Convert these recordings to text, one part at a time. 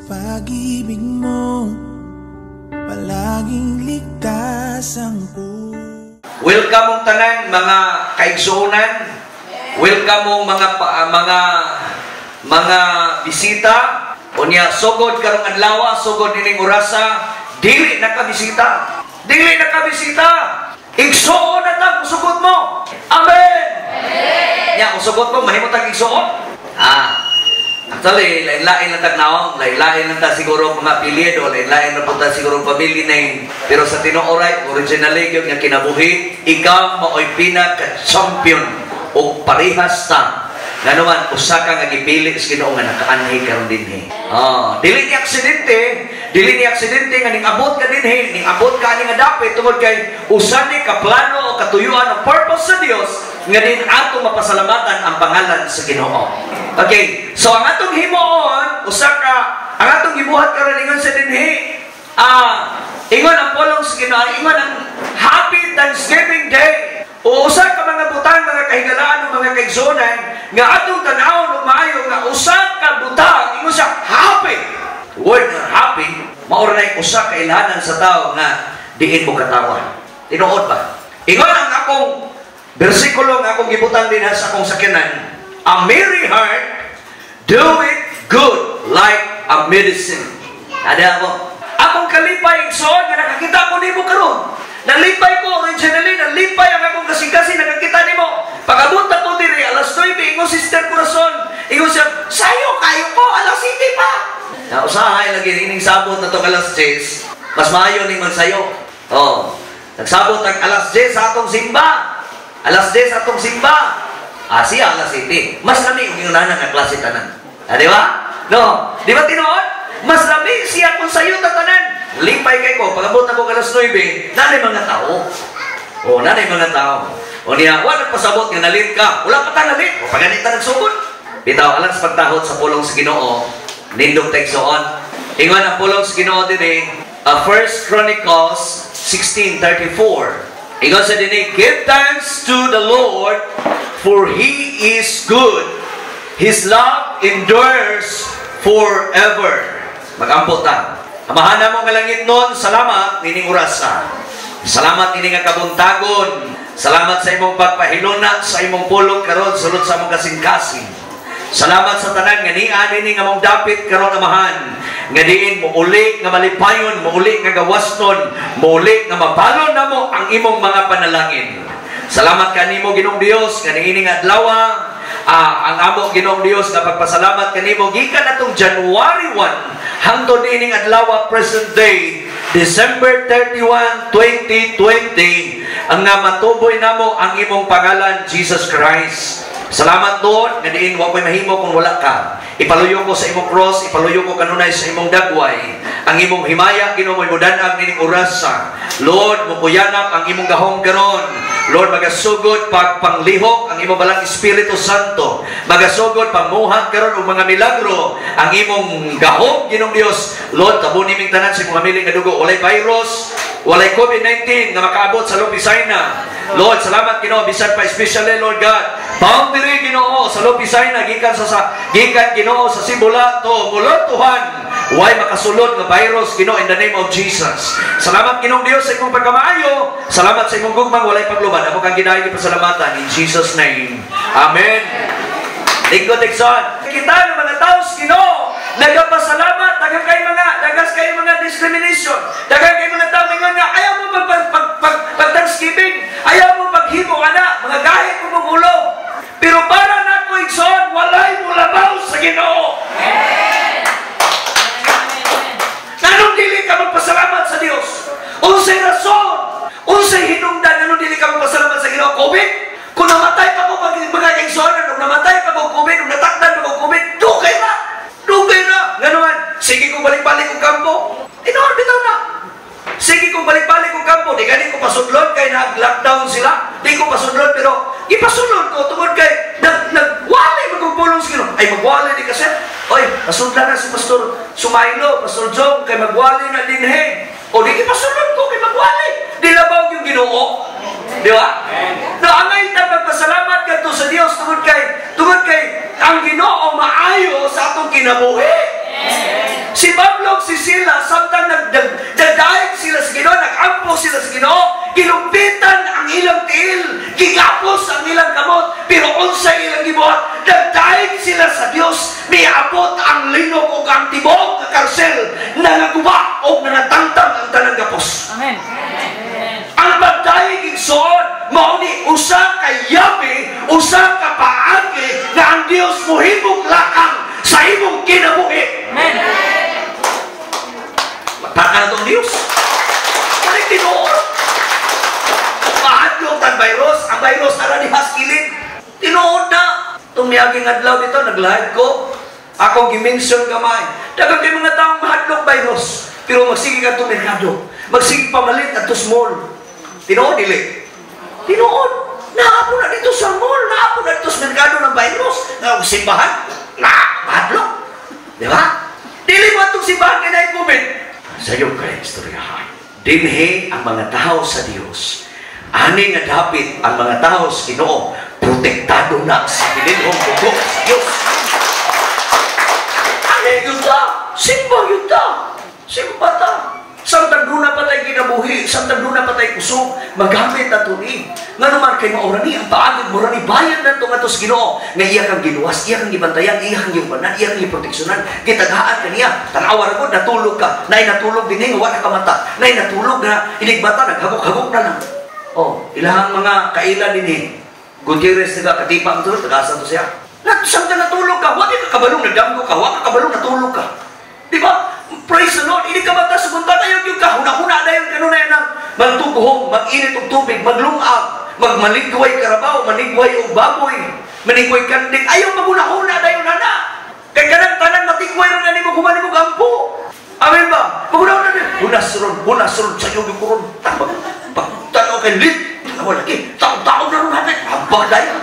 Pag-ibig mo, palaging ligtas ang puso. Welcome mong tanan mga kaigsuonan. Welcome mong mga bisita. Unya sugod karong adlaw, sugod nining orasa, dili na ka bisita. Dili na ka bisita. Igsuon na ta kung sugod mo. Amen. Nya kung sugod mo mahimo tag igsuon. Actually, lain-lain lang tag nawong, lain-lain lang ta siguro mga apelyido, lain-lain na po ta siguro family name. Pero sa tinuoray, originally gyud nga kinabuhi, ikaw maoy pinaka-champion o parehas ta. Ngano man, usa ka nga gipili sa Ginoo nga nakaanhi karon dinhi. Ah, dili ni aksidente nga ning abot ka dinhi, ning abot ka ani nga dapit tungod kay usa ni ka plano o katuyuan o purpose sa Dios nga din ato mapasalamatan ang pangalan sa Ginoo. Okay, so ang atong himuon, usa ka ang atong gibuhat karon ingon sa dinhi, ingon ang pulong sa Ginoo, ingon ang Happy Thanksgiving Day. O usa ka mga butang, mga kahigalaan o mga kaigsuonan nga atong tan-awon og maayo nga usa ka butang ingon siya happy. Word nga happy, mao ra usa ka ilhanan sa tao nga diin mo katawa. Tinuod ba? Ingon ang akong bersikulo nga akong gibutang dinha sa akong sakyanan, "A merry heart doeth good like a medicine." Ada ako. Akong kalipay, igsoon, nga nakakita ko nimo karon. Nalipay ko originally, nalipay ang akong kasing-kasing nakakita nimo. Pag-abot ako diri alas 9, ingon Sister Corazon, ingon siya, "Sayo kayo ko, alas 7 pa." Na usahay lagi ining sabot na tong alas 10, mas maayo ning magsayo. Oh. Nagsabot ang alas 10 sa atong simba. Alas 10 sa atong simba. Ah, siya alas 7. Mas lami og ingon nga klase tanan. Ah, di ba? No, di ba tinuod? Mas lami siya kung sayo tanan. Lipay kay ko, pag-abot ako alas 9, nanay mga tao. Oh, nanay mga tao. O niya, wala nagpasabot nga nalit ka. Wala pa ta nalit. O paganit ta nagsugod. Bitaw, alang sa pagtahot sa pulong sa Ginoo, nindog ta, igsoon. Ingon ang pulong sa Ginoo dinhi, 1 Chronicles 16:34. Ingon sa dinhi, "Give thanks to the Lord, for He is good. His love endures forever." Magampo ta. Amahan namo nga langitnon, salamat nining orasa. Salamat ini nga kabuntagon. Salamat sa imong pagpahiluna sa imong pulong karon sulod sa among kasing-kasing. Salamat sa tanan nga nia nini nga mong dapit karon, Amahan. Nga diin mouli nga malipayon, mouli nga gawasnon, mouli nga mabalon namo ang imong mga panalangin. Salamat kanimo, Ginoong Dios, nga niini nga adlaw ang amo, Ginoong Dios, nga pagpasalamat kanimo gikan atong January 1 hangtod niining adlaw, present day, December 31, 2020, ang nga matuboy namo ang imong pangalan, Jesus Christ. Salamat, Lord, nga diin wa ko'y mahimo kung wala ka. Ipaluyo ko sa imong cross, ipaluyo ko kanunay sa imong dagway. Ang imong himaya, Ginoo, mo'y mudanag nining orasa. Lord, mukuyanap ang imong gahom karon. Lord, magasugod pagpanglihok ang imong balang Espiritu Santo. Magasugod pagmuhat karon og mga milagro ang imong gahom, Ginoong Dios. Lord, tabuni ming tanan sa imong hamili nga dugo. Walay virus, walay COVID-19 nga makaabot sa Lopisayna. Lord, salamat, Ginoo, bisan pa especially, Lord God, boundary, Ginoo, sa Lopisayna gikan sa gikan, Ginoo, sa Sibula to Molotohan. Way makasulod nga virus, Ginoo, in the name of Jesus. Salamat, Ginoong Dios, sa imong pagkamaayo. Salamat sa imong gugmang walay paglubad. Amo kang ginahay pasalamatan in Jesus' name. Amen. Lingkod, igsoon. Kita ng mga tao sa Ginoo nagapasalamat, daghan kay mga discrimination. Daghan kay mga tao mingon nga ayaw mo pag pag, pag, pag Thanksgiving, ayaw mo paghimo ana, mga gahit mo mong ulo. Pero para nako, igsoon, walay molabaw sa Ginoo. Nganong dili ka magpasalamat sa Dios? Unsay rason? Unsay hinungdan nganong dili ka magpasalamat sa Ginoo? COVID? Kung namatay pa ko pag mga kaigsuonan, kung namatay pa ko COVID, kung natakdan pa ko COVID, dugay na. Dugay na. Ngano man, sige kong balik-balik kong kampo. Tinuod bitaw na. Sige kong balik-balik kong kampo, di gani ko pasudlon kay nag-lockdown sila. Di ko pasudlon, pero gipasulod ko tungod kay nagwali magpulong sa Ginoo. Ay, magwali di kasi. Oy, pasudlan na si Pastor Sumaylo, Pastor Jong kay magwali na dinhe. O di gipasulod ko kay magwali. Di labaw yung Ginoo. Di ba? No, angay ta magpasalamat kadto sa Dios tungod kay ang Ginoo maayo sa atong kinabuhi. Si Pablo, si Sila, samtang nagdadaig sila sa Ginoo, nagampo sila sa Ginoo, gilupitan ang ilang tiil, gigapos ang ilang kamot, pero unsay ilang gibuhat, nagdaig sila sa Dios, miabot ang linog ug ang tibuok nga karsel, nangaguba og nangatangtang ang tanang gapos. Amen. Ang pagdaig, igsoon, mao ni usa ka yabi, usa ka paagi nga ang Dios mohimog lakang sa imong kinabuhi. Amen. Mataka na tong Dios. Balik tinuod. Mahadlok tag virus, ang virus ara ni haskilin. Tinuod na. Itong miaging adlaw dito, nag-live ko. Akong gi-mention gamay. Daghang kay mga taong mahadlok virus. Pero magsige ka to merkado. Magsige pamalit at to small. Tinuod dili. Tinuod. Naa po na dito sa mall, naa po na dito sa merkado ng virus. Nga simbahan, na, mahadlok. Di ba? Dili mo atong simbahan kay naay COVID. Sayo kay istoryahan. Dinhi ang mga tao sa Dios. Ani nga dapit ang mga tao sa Ginoo, protektado na sa bilinhong dugo sa Dios. Ani yun ta? Simba yun ta. Simba ta. Samtang duna pa tay kinabuhi, samtang duna pa tay kusog, magamit na ni. Nga naman kay maura ni, ang paagod mo ni, bayad na ito nga to sa Ginoo. Nga iya kang giluwas, iya kang gibantayan, iya kang giubanan, iya kang giproteksyonan, gitagaan ka niya. Tanawa ra ko, natulog ka. Nay natulog din eh, wala ka mata. Nay natulog na, inigbata, naghagok-hagok na lang. Oh, ilahang mga kailan din eh. Gutierrez nga, Katipa ang tulog, tagasan to siya. Samtang natulog ka, wala ka kabalong nagdamgo ka, wala ka kabalong natulog ka. Di ba? Praise the Lord. Hindi ka mata sa punta tayo yung kahuna-huna na yun kanunay ng magtuguhong, mag-init og tubig, maglungag, magmaligway karabaw, manigway og baboy, manigway kanding. Ayaw maghuna-huna na yun, ana. Kay kanang tanan matigway ron na nimo kumani mo gampo. Amen ba? Maghuna-huna na yun. Hunas ron, sa iyo ron. Pagtanaw kay lit. Wala lagi. Taon-taon na ron hapit. Hambag dayo.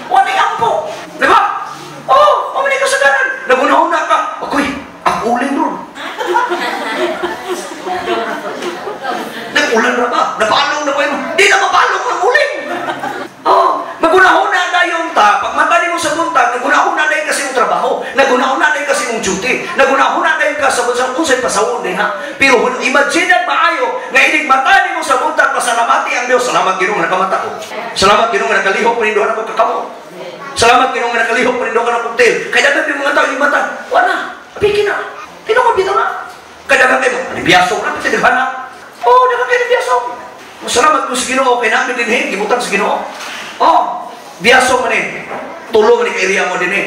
Wala ampo. Di ba? Oh, mamani ka sa ganan. Naghuna-huna ka. Ako'y, ang uling ron. Nag-ulan na ba? Napalong na ba yun? Di na mapalong ang uling. Oh, magunahuna na yung ta. Pag mata mo sa buntag, nagunahuna na yung kasi mong trabaho. Nagunahuna na yung kasi mong duty. Nagunahuna na yung kasi mong unsay pasawon din ha. Pero imagine at maayo nga inig mata mo sa buntag, pasalamati ang Diyos. Salamat Ginoo nga nakamata ko. Salamat Ginoo nga nakalihok paninduhan ako kakamo. Salamat Ginoo nga nakalihok paninduhan ako koktail. Kaya dapat yung mga tao yung mata, wala. Apiki na. Tinungod dito na. Kaya kayo mo, anibiyasong na, pati naghanap. Oo, daghang kayo nibiyasong. Salamat ko sa Ginoo, kay namin din eh, gibutang sa Ginoo. Oh, biyasong man eh. Tulong ni kairiya mo din eh.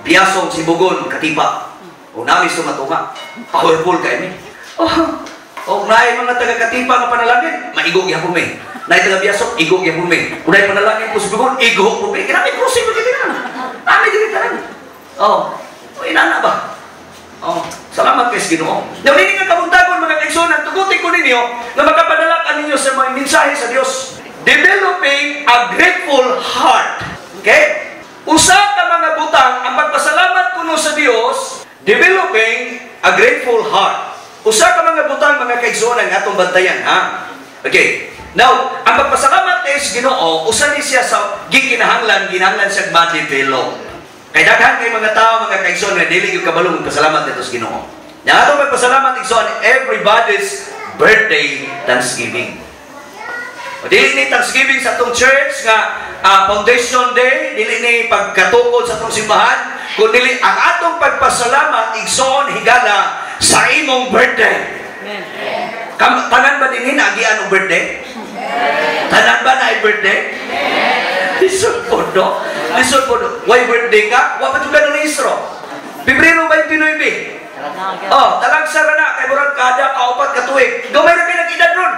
Biyasong si Bugon, Katipa. O namin sumatunga. Powerful kayo ni. Oh, o naay mga taga-Katipa nga panalangin, maigo gyapon mi. Naay taga-biyasong, igo gyapon mi. Kung naay panalangin po si Bugon, igo po mi. Kaya namin crossing mo dito na. Namin dito na. Oh, inana ba? Oh, salamat kay Ginoo. Narinig ang kabuntagon mga kaigsuonan, tugutin ko ninyo na makapadala ka ninyo sa mga mensahe sa Dios. Developing a grateful heart. Okay? Usa ka mga butang ang pagpasalamat kuno sa Dios, developing a grateful heart. Usa ka mga butang mga kaigsuonan nga atong bantayan, ha? Okay. Now, ang pagpasalamat kay Ginoo, usa ni siya sa gikinahanglan, ginahanglan siya ma-develop. Kay daghan kay mga tao mga kaigsoon nga dili gyud kabalong magpasalamat nito sa Ginoo. Nya atong pagpasalamat igsoon everybody's birthday Thanksgiving. O dili ni Thanksgiving sa atong church nga foundation day, dili ni pagkatukod sa atong simbahan, kun dili ang atong pagpasalamat igsoon higala sa imong birthday. Amen. Tanan ba dinhi naagian og birthday? Tanan ba na birthday? Lisod po, no? Lisod po, no? Why birthday ka? Wa pa jud ka rehistro. Pebrero 29. Oh, talagsa ra na kay murag kada kaupat ka tuig. Gamay ra kay nag-edad ron.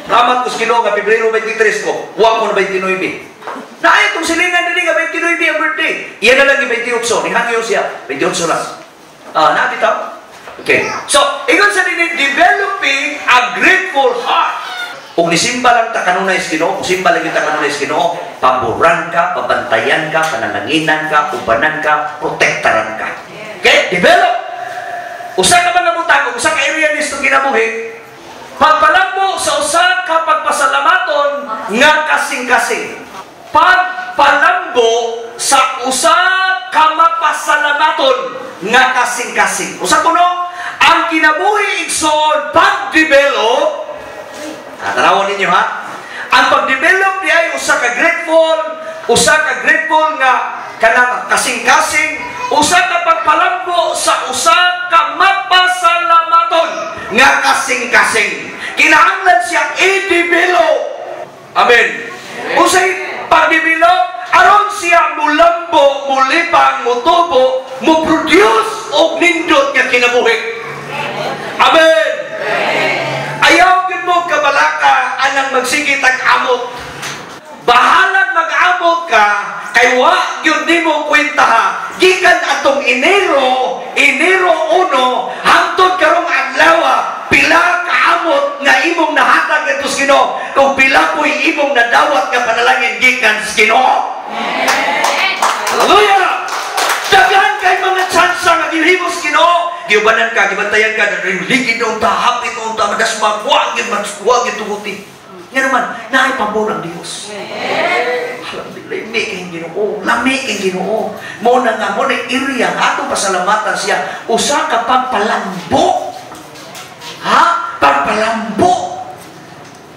Salamat ko sa Ginoo nga Pebrero 23 ko. Wa ko na 29. Naay tong silingan dinhi nga 29 ang birthday. Iya na lang yung 28. Nihangyo siya. 28 lang. Ah, na bitaw. Okay. So, ingon sa dinhi developing a grateful heart. Kung nisimba lang ta kanunay sa Ginoo, kung simba lang ta kanunay sa Ginoo, paboran ka, pabantayan ka, panalanginan ka, ubanan ka, protektaran ka. Okay? Develop! Usa ka mga butang, usa ka area ni itong kinabuhi, pagpalambo sa usa ka pagpasalamaton nga kasing-kasing. Pagpalambo sa usa ka mapasalamaton nga kasing-kasing. Usa kuno, ang kinabuhi, igsoon, pag-develop. Tanawon ninyo ha. Ang pag-develop ni ay usa ka grateful nga kanang kasing-kasing, usa ka pagpalambo sa usa ka mapasalamaton nga kasing-kasing. Kinahanglan siya i-develop. Amen. Usay pag-develop aron siya mulambo, mulipang, mutubo, mo-produce og nindot nga kinabuhi. Amen. Ayaw gyud mo kabalaka anang magsigit ang amot. Bahalag mag-amot ka kay wa gyud nimo kwenta ha. Gikan atong Enero, Enero 1 hangtod karong adlaw, pila kaamot nga imong nahatag ngadto sa Ginoo, kung pila po'y imong nadawat nga panalangin gikan sa Ginoo. Hallelujah! Daghan kay mga tsansa nga gihimo sa Ginoo. Giubanan ka, gibantayan ka, ligid unta, hapit unta, madasma, wa gyud wa gyud tuguti. Nga naman, naay pabor ang Dios. Alhamdulillah, lami kay Ginoo, lami kay Ginoo. Mo na nga mo na area nga atong pasalamatan siya, usa ka pagpalambo. Ha? Pagpalambo.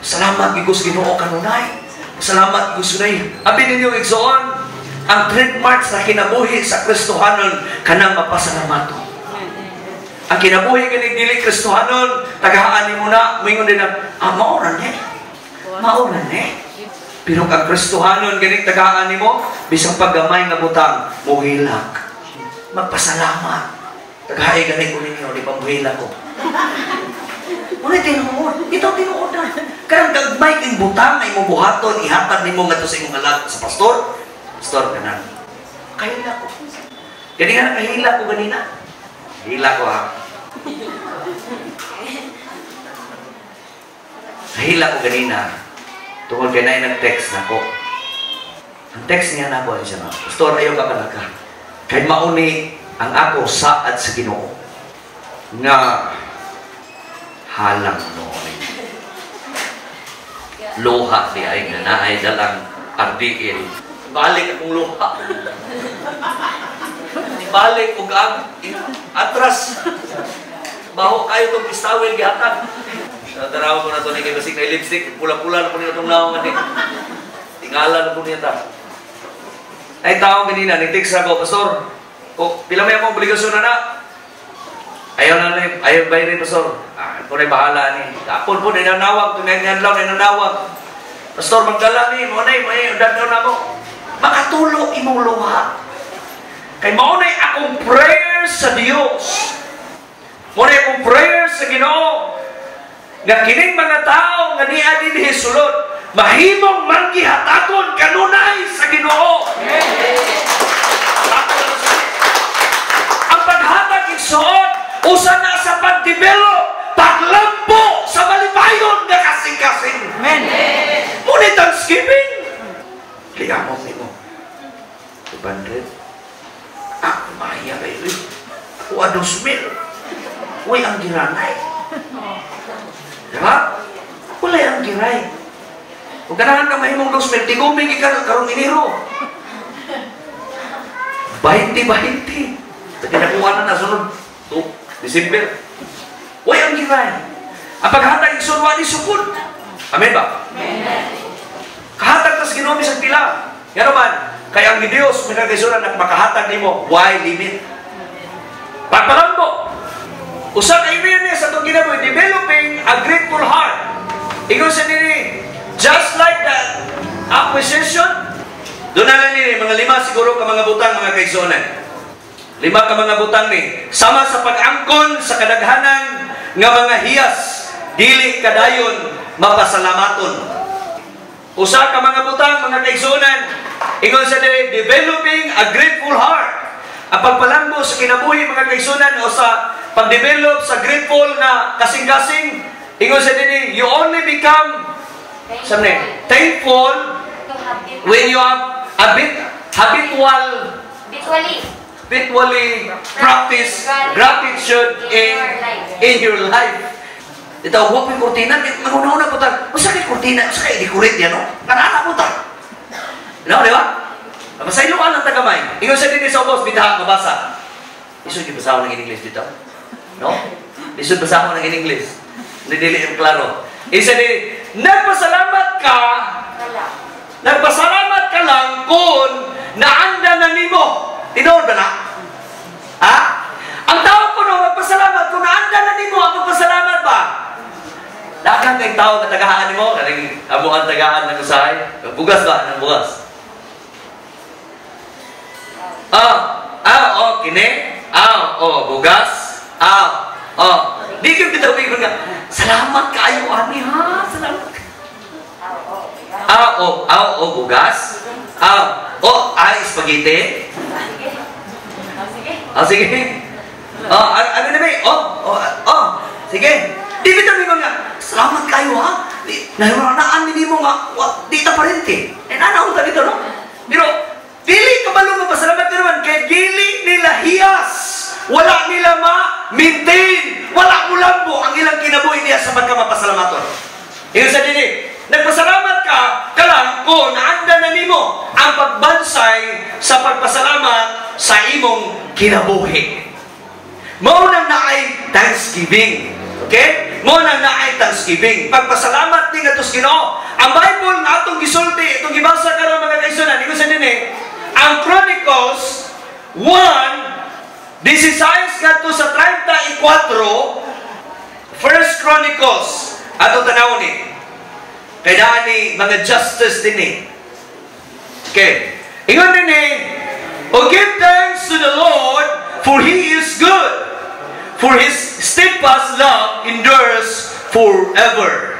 Salamat gyud ko sa Ginoo kanunay. Salamat gyud sa Ginoo. Abi ninyo, igsoon, ang trademark sa kinabuhi sa Kristohanon kanang mapasalamato. Ang kinabuhi ganing dili Kristohanon, tagahaan nimo na, moingon din na, ah, mao ra ni. Mao ra ni. Pero kang Kristohanon ganing tagaan nimo, bisang paggamay nga butang, muhilak. Magpasalamat. Tagahay gani ko ninyo, di ba muhilak ko? Muna tinuod, ito tinuod na. Karang gagmay king butang ay mo buhaton, ihatag nimo ngadto sa imong anak sa pastor. Pastor kanan. Kahila ko. Gani nga kahila ko ganina. Hila ko ha. Kahila ko ganina. Tungod kay naay nag-text nako. Ang text niya nako ay siya nga, "Pastor, ayaw ka palaka. Kay mauni ang ako saad sa Ginoo nga halang nooy." Luha di ay nga naay dalang RDL. Balik akong luha. Balik og ang atras. Baho kayo tong pistawel gihatag. Tanaw ko na to ni kay basig na lipstick, pula-pula na po niya itong nawong ani. Tingala na po niya ta. Ay tao ganina, ni-text ako, "Pastor, o, pila may akong obligasyon na na?" "Ayaw na ni, ayaw bayrin, Pastor." "Ah, ako na'y bahala ni." Apon po, nanawag, tunay adlaw, nanawag. "Pastor, magdala ni, mo na, mo na, na mo." Makatulo imong luha. Kay mao na akong prayer sa Dios. Mao na akong prayer sa Ginoo. Nga kining mga tao nga niya dinhi sulod, mahimong manggihatagon kanunay sa Ginoo. Ang paghatag, igsoon, usa na sa pag-develop, paglambo sa malipayon nga kasing-kasing. Amen. Muna thanksgiving. Kaya mo nimo. 200. Ah, maya kayo eh. Ako a 2,000. Uy, ang giranay. Diba? Wala ang giray. Kung ganahan ka mahimong 2,000, tigumi ka karong Enero. 20-20. Pwede nakuha na na sunod. To, December. Uy, ang giray. Ang paghatag igsoon, wa ni sukod. Amen ba? Amen. Kahatag tas Ginoo bisag pila. Ngano man, kay ang Dios may kagaisuran na makahatag nimo, why limit? Pagpalambo. Usa ka area sa atong kinabuhi, developing a grateful heart. Ingon sa nini, just like the acquisition, doon na lang nini, mga lima siguro ka mga butang, mga kaigsuonan. Lima ka mga butang ni, sama sa pag-angkon sa kadaghanan nga mga hiyas, dili kadayon mapasalamaton. Usa ka mga butang, mga kaigsuonan, ingon sa diri, developing a grateful heart. Ang pagpalambo sa kinabuhi, mga kaigsuonan, o sa pag-develop sa grateful nga kasing-kasing, ingon sa diri, you only become something, thankful when you have a bit habitual Habitually. Habitually practice gratitude in your life. Ito, huwag yung kurtina. Maguna-una po ta. Usa kay kurtina, usa kay decorate yan, no? Kanana po ta. No, di ba? Masayloan lang. Pasalamat ta gamay. Ingon sa dinhi sa ubos, bitaha mabasa. Lisod gyud basahon ng English dito. No? Lisod basahon ng English. Hindi dili yung klaro. Isa din, nagpasalamat ka lang kung naanda na nimo. Tinuod ba na? Ha? Ang tao ko no, magpasalamat kung naanda na nimo, ang magpasalamat ba? Daghang kay tao nga tagahaan nimo, kaning amo ang tagaan ng usahay. Bugas ba? Ng bugas. Ah, ah, oh, kini. Ah, oh, bugas. Ah, oh. Di gyud bitaw nga. Salamat kaayo ani ha. Salamat. Ah, oh, ah, oh, bugas. Ah, oh, ay, spaghetti. Ah, sige. Oh, ano na ba? Oh, oh, oh, sige. Di bitaw nga. Salamat kayo ha. Di, nahiranaan ni mo nga, wa, di ta parente. Eh, nanaon ta dito, no? Pero, dili ka balong mapasalamat ka naman, kay dili nila hiyas. Wala nila ma-maintain. Wala mulambo ang ilang kinabuhi niya sa pagkamapasalamaton. Ingon sa dili, nagpasalamat ka ka lang kung naanda na nimo ang pagbansay sa pagpasalamat sa imong kinabuhi. Mao nang naay thanksgiving. Okay? Mao nang naay thanksgiving. Pagpasalamat ni ngadto sa Ginoo. Ang Bible nga atong gisulti, itong gibasa karon mga kaigsuonan, ingon sa dinhi, ang Chronicles 1:16 ngadto sa 34, First Chronicles, ato tanaw ni. Kay naa ni mga justice dinhi. Okay. Ingon dinhi, "Oh, give thanks to the Lord, for He is good. For His steadfast love endures forever."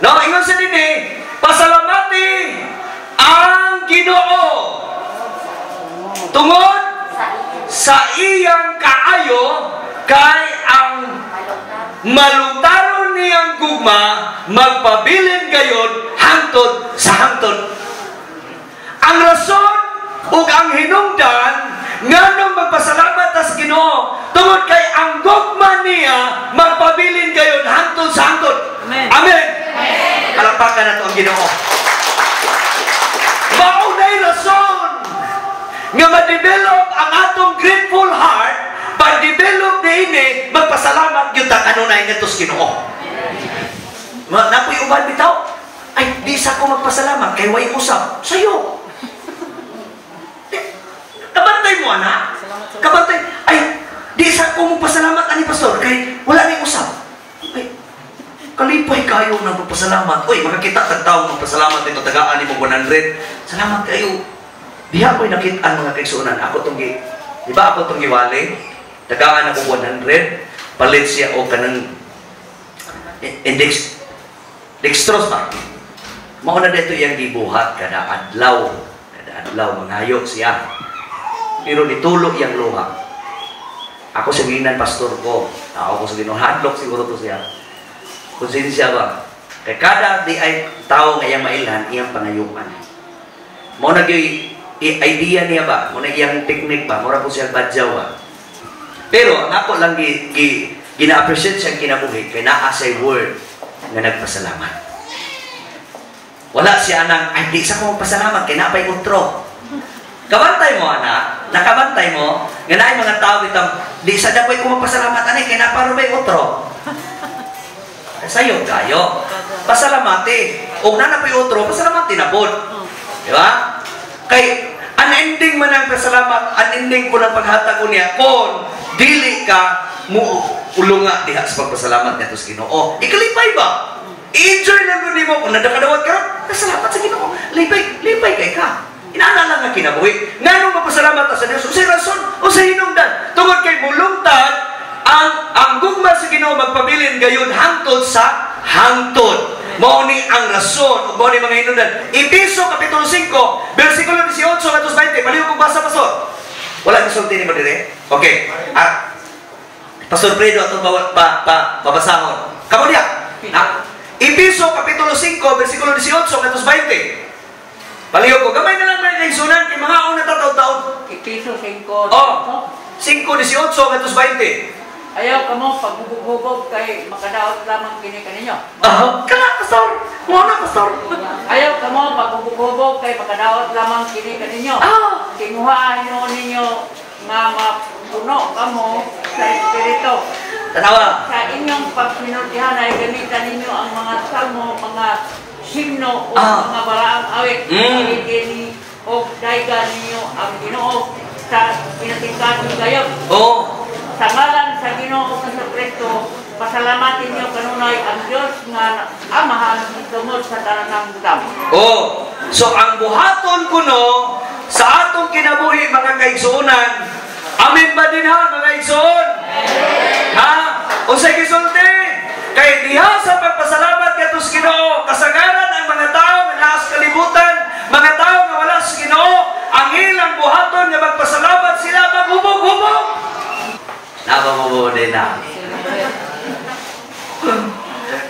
No, ingon sa dinhi, pasalamati ang Ginoo tungod sa iyang kaayo, kay ang malungtaron niyang gugma magpabilin gayon hangtod sa hangtod. Ang rason ug ang hinungdan nganong magpasalamat ta sa Ginoo tungod kay ang gugma niya magpabilin gayon hangtod sa hangtod. Amen. Amen. Palakpakan nato ang Ginoo. Mao nay rason nga ma-develop ang atong grateful heart, pag-develop niini, magpasalamat gyud ta kanunay ngadto sa Ginoo. Ma napoy uban bitaw. Ay, di sa ko magpasalamat kay way usap. Sayo. Kabantay mo, anak. Kabantay. Ay, di sa ko magpasalamat ani pastor kay wala ning usap. Ay, kalipay kayo nang pagpasalamat. Uy, makakita tag tao magpasalamat dito tagaan nimo 100. Salamat kayo. Diha ko'y nakit-an mga kaigsuonan. Ako tong gi, di ba ako tong giwali? Tagaan ako 100. Palit siya og kanang index dextrose ba? Mao na dito iyang gibuhat kada adlaw. Kada adlaw mangayo siya. Pero nitulo iyang luha. Ako sa ginan pastor ko. Ako ko sa Ginoo, hadlok siguro to siya. Konsensya ba? Kay kada di ay tao nga iyang mailhan, iyang pangayuan. Mao na gyud idea niya ba? Mao na iyang technique ba? Mura po siya badyaw ba? Pero ang ako lang gi, gi gina-appreciate siyang kinabuhi kay naa siya'y word nga nagpasalamat. Wala siya nang, ay di sa ko magpasalamat kay naa pa'y utro. Kabantay mo, anak, nakabantay mo, nga naay mga tao bitang, di sa dapoy ko magpasalamat ani kay naa pa may utro. Sayo kayo. Pasalamati. Og naa na pa'y utro, pasalamati na pod. Di ba? Kay unending man ang pasalamat, unending po ng paghatag ko niya kung dili ka mo ulunga diha sa pagpasalamat niya sa Ginoo. Ikalipay ba? I-enjoy lang gud nimo kung nadakadawat ka, pasalamat sa Ginoo. Lipay, lipay kay ka. Inana lang nga kinabuhi. Nganong mapasalamat ta sa Dios? Unsay rason? Unsay hinungdan? Tungod kay mulungtad ang gugma sa Ginoo magpabilin gayon hangtod sa hangtod. Mao ni ang rason ug mao ni mga hinungdan. Efeso kapitulo 5, bersikulo 18 ngadto sa 20. Palihog kong basa, pastor. Wala gisulti nimo dire? Okay. Ah, Pastor Fredo atong pa, pa, pa, babasahon. Kamo diha. Ah, Efeso kapitulo 5, bersikulo 18 ngadto sa 20. Palihog ko, gamay na lang mga kaigsuonan kay mga una ta taon-taon. Efeso 5. Oh, 5:18 ngadto sa 20. Ayaw kamo paghubog-hubog kay makadaot lamang kini kaninyo. Ah, kana pastor. Mo na pastor. Ayaw kamo paghubog-hubog kay makadaot lamang kini kaninyo. Ah, Tinguhaan ninyo nga mapuno kamo sa Espiritu. Tanawa. Sa inyong pagsinultihan ay gamitan ninyo ang mga salmo, mga himno o mga balaang awit. Awitin o daygan ninyo ang Ginoo sa pinatingkasong gayon. Sa ngalan sa Ginoo sa Kristo, pasalamatin niyo kanunay ang Dios nga Amahan tungod sa tanang butang. Oh, so ang buhaton kuno sa atong kinabuhi, mga kaigsuonan, amin ba din ha, mga igsuon? Ha? Unsay gisulti? Kay diha sa pagpasalamat kadto sa Ginoo, kasagaran ang mga tao nga naa sa kalibutan, mga tao nga wala sa Ginoo, ang ilang buhaton nga magpasalamat sila, maghubog-hubog. Naba mo din na.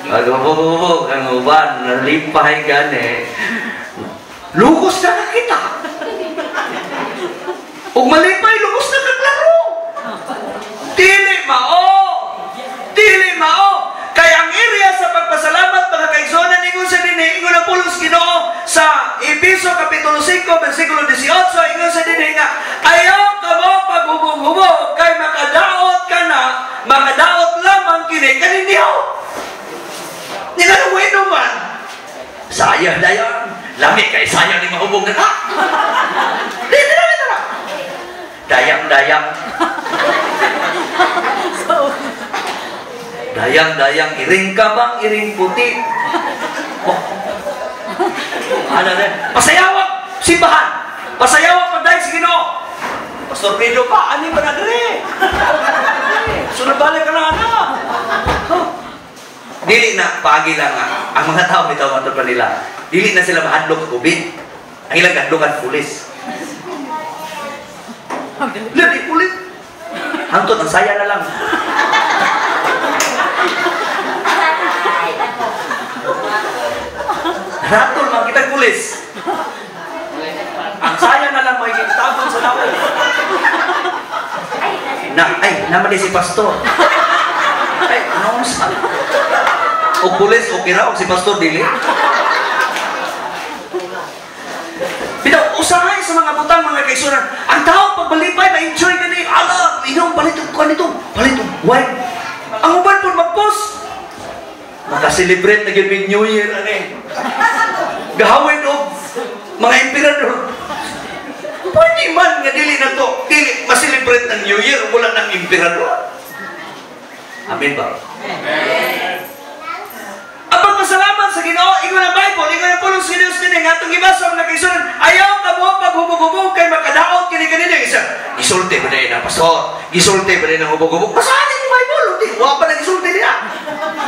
Maghubog-hubog ang uban, nalipay gani. Lugos na ka kita. Ug malipay, lugos na ka klaro. Dili mao. Dili mao. Kay ang area sa pagpasalamat, mga kaigsuonan, ingon sa dinhi, ingon ang pulong sa Ginoo sa Efeso kapitulo 5 bersikulo 18, ingon sa dinhi nga ayaw kamo paghubog-hubog kay makadaot ka na, makadaot lamang kini kaninyo. Nila man. Sayang dayon. Lami kay sayang ni mahubog na ka. Dili na na. Dayang-dayang. Dayang-dayang, iring ka bang, iring puti. Oh. Ano na? Pasayawag, simbahan. Pasayawag pagdaig sa Ginoo. Pastor Pedro pa, ani ba na dire? Sunod balik ka na, ana. Huh. Dili na, paagi lang nga. Ang mga tao, bitaw matod pa nila. Dili na sila mahadlok COVID. Ang ilang kahadlokan, pulis. Lagi, pulis. Hangtod, ang saya na lang. Ratol, makita pulis. Ang saya na lang, magiging tabon sa tao. Na, ay, naman din si pastor. Ay, ano sa? O pulis, okay ra, o si pastor, dili. Pero usahay sa mga butang, mga kaisunan. Ang tao, pagbalipay, ma-enjoy ka ni, ala, inom, palit og kanito, palit og wine. Ang uban po mag-post. Makaselebrate na gyud mi New Year, ani. Gahawin og mga emperador. Pwede man nga dili na to, dili ma-celebrate ng New Year wala ng emperador. Amen ba? Amen. Ang pagpasalamat sa Ginoo, ingon ang Bible, ingon ang pulong sa Dios dinhi nga atong gibasa, mga kaigsuonan, ayaw kamo paghubog-hubog kay makadaot kini kanina. Isa, gisulti ba din ang pastor? Gisulti ba din ang hubog-hubog? Basahan ang Bible, di wa pa nang gisulti niya.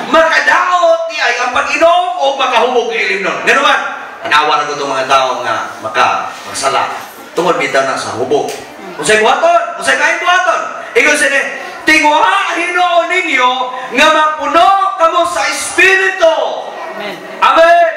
Makadaot ni ay ang pag-inom o makahubog ilim nun. Ganun man, inawa na ko itong mga tao nga makasala. Tungod bitaw na sa hubog. Unsay buhaton? Unsay kain buhaton? Ingon sini, tinguha hinuon ninyo nga mapuno kamo sa Espiritu. Amen. Amen.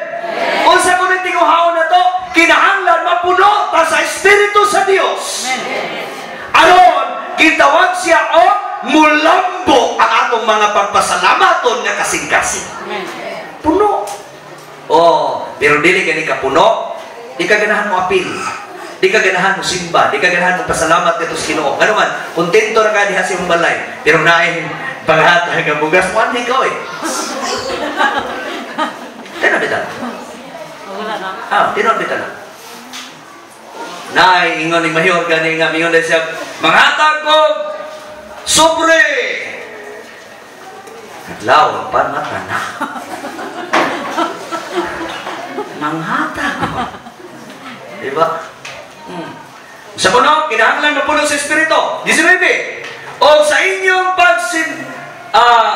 Unsa kuno tinguhaon na to? Kinahanglan mapuno ta sa Espiritu sa Dios. Amen. Aron gitawag siya o mulambo ang atong mga pagpasalamaton nga kasing-kasing. Amen. Puno. Oh, pero dili kani ka puno, di ka ganahan mo apil. Di ka ganahan mo simba, di ka ganahan mo pasalamat kadto sa Ginoo. Ngano man, kontento ra ka diha sa imong balay, pero naay panghatag nga bugas mo anhi ka oy. Tinuod bitaw. Wala na. Ah, tinuod bitaw na. Naay ingon ni mayor gani nga mingon dahil siya, manghatag ko sobre. Adlaw pa mata na. Manghatag ko. Diba? Sa puno, kinahanglan mapuno sa Espiritu. 19. O sa inyong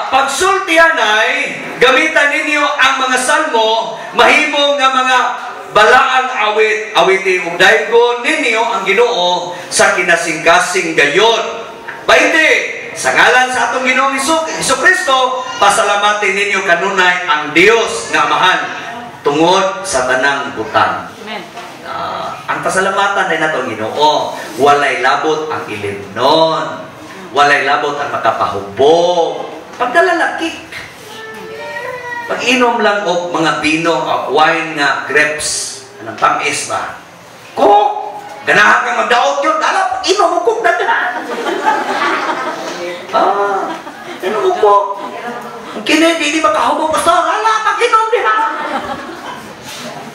pagsultihan ay gamitan ninyo ang mga salmo, mahimo nga mga balaang awit, awiti ug daygon ninyo ang Ginoo sa kinasingkasing gayon. 20. Sa ngalan sa atong Ginoong Hesus Kristo, pasalamatin ninyo kanunay ang Dios nga Amahan tungod sa tanang butang. Amen. Ang pasalamatan ay nato ang Ginoo. Walay labot ang ilimnon. Walay labot ang makapahubog. Pagdalalakik. Pag-inom lang og mga bino o wine nga grapes, anong tamis ba? Coke! Ganahan kang magdaot yun, dala, inom mo kog na. Ah, inom mo ko. Ang kini, di makahubog, basta, ala, pag-inom diha.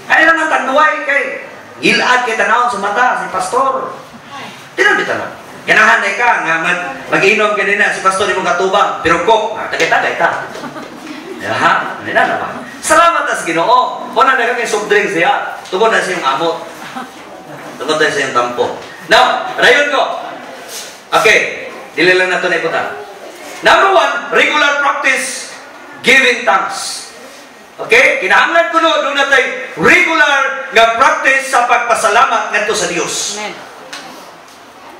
Kaya lang ang tanduay kay gilad kay tanawon sa mata si pastor. Tinan bitaw na. Ganahan na ka nga mag-inom ka din na si pastor imong katubang, pero kok, tagay-tagay ta. Ha? Ano na ba? Salamat sa Ginoo. Una na kang soft drink siya. Tungod na siyang amot. Tungod na siyang tampo. Now, rayon ko. Okay. Dili lang nato na iputan. Number one, regular practice giving thanks. Okay? Kinahanglan kuno duna tay regular nga practice sa pagpasalamat ngadto sa Dios. Amen.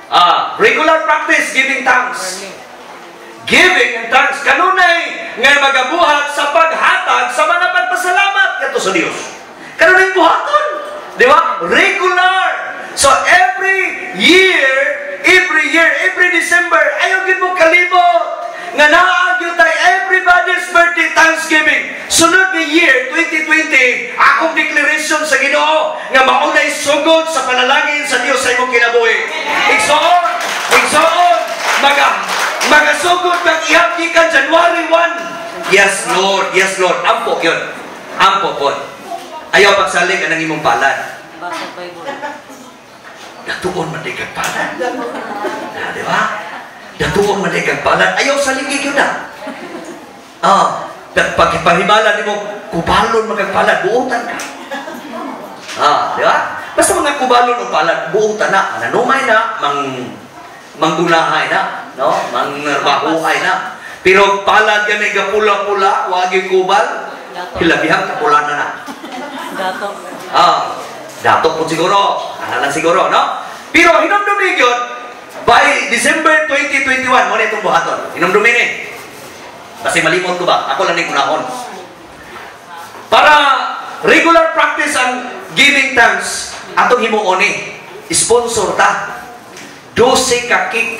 Ah, regular practice giving thanks. Giving and thanks kanunay nga magabuhat sa paghatag sa mga pagpasalamat ngadto sa Dios. Kanunay buhaton, di ba? Regular. So every year, every year, every December, ayaw gyud mo kalibot nga naa gyud tay everybody's birthday thanksgiving. Sunod nga year 2020, akong declaration sa Ginoo nga maunay sugod sa panalangin sa Dios sa imong kinabuhi. Igsoon, igsoon, magasugod kang ihap gikan January 1. Yes, Lord. Yes, Lord. Ampo yun. Ampo po. Ayaw pagsalig ang imong palad. Basa Bible. Datuon man di kag palad. Na, di ba? Datuon man di kag palad. Ayaw saligi yun na. Ah, pag pahimala nimo, kubalon man kag palad, buotan ka. Ah, di ba? Basta mga kubalon o palad, buotan na. Mananumay na, manggunahay na, no? Mangrbahuay na. Pero palad gani gapula-pula, wagi kubal, Dato. hilabihang kapula na na. Dato. Ah, dato po siguro. Ana lang siguro, no? Pero hinumdumi yun, by December 2021, mo na itong buhaton. Hinumdumi ni. Kasi malimot ko ba? Ako lang ni kunahon. Para regular practice ang giving thanks, atong himuon ni. Sponsor ta. 12 ka cake.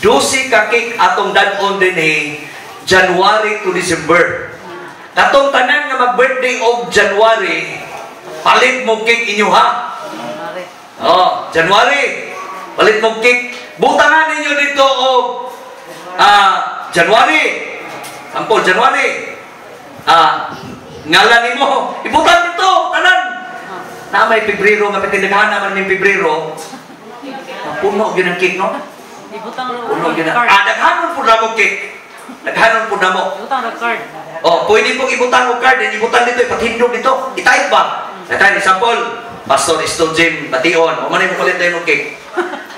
12 ka cake atong dad-on din eh, January to December. Katong tanan nga mag-birthday og January, palit mo cake inyo ha. Mare. Oh, January. Palit mo cake. Butangan ninyo dito og January. Sample January. Ngalan nimo, ibutang dito tanan. Na may Pebrero nga pitindaghan naman ning Pebrero. Puno gyud ang cake, no? Ibutang Puno gyud ang card. Daghanon pud namo cake. Daghanon pud namo. Ibutang ra card. Oh, pwede pong ibutang og card, then ibutang dito, ipatindog dito. I-type ba? Natay, example, Pastor Isto Jim Bation. O man mo palit tayo ng cake.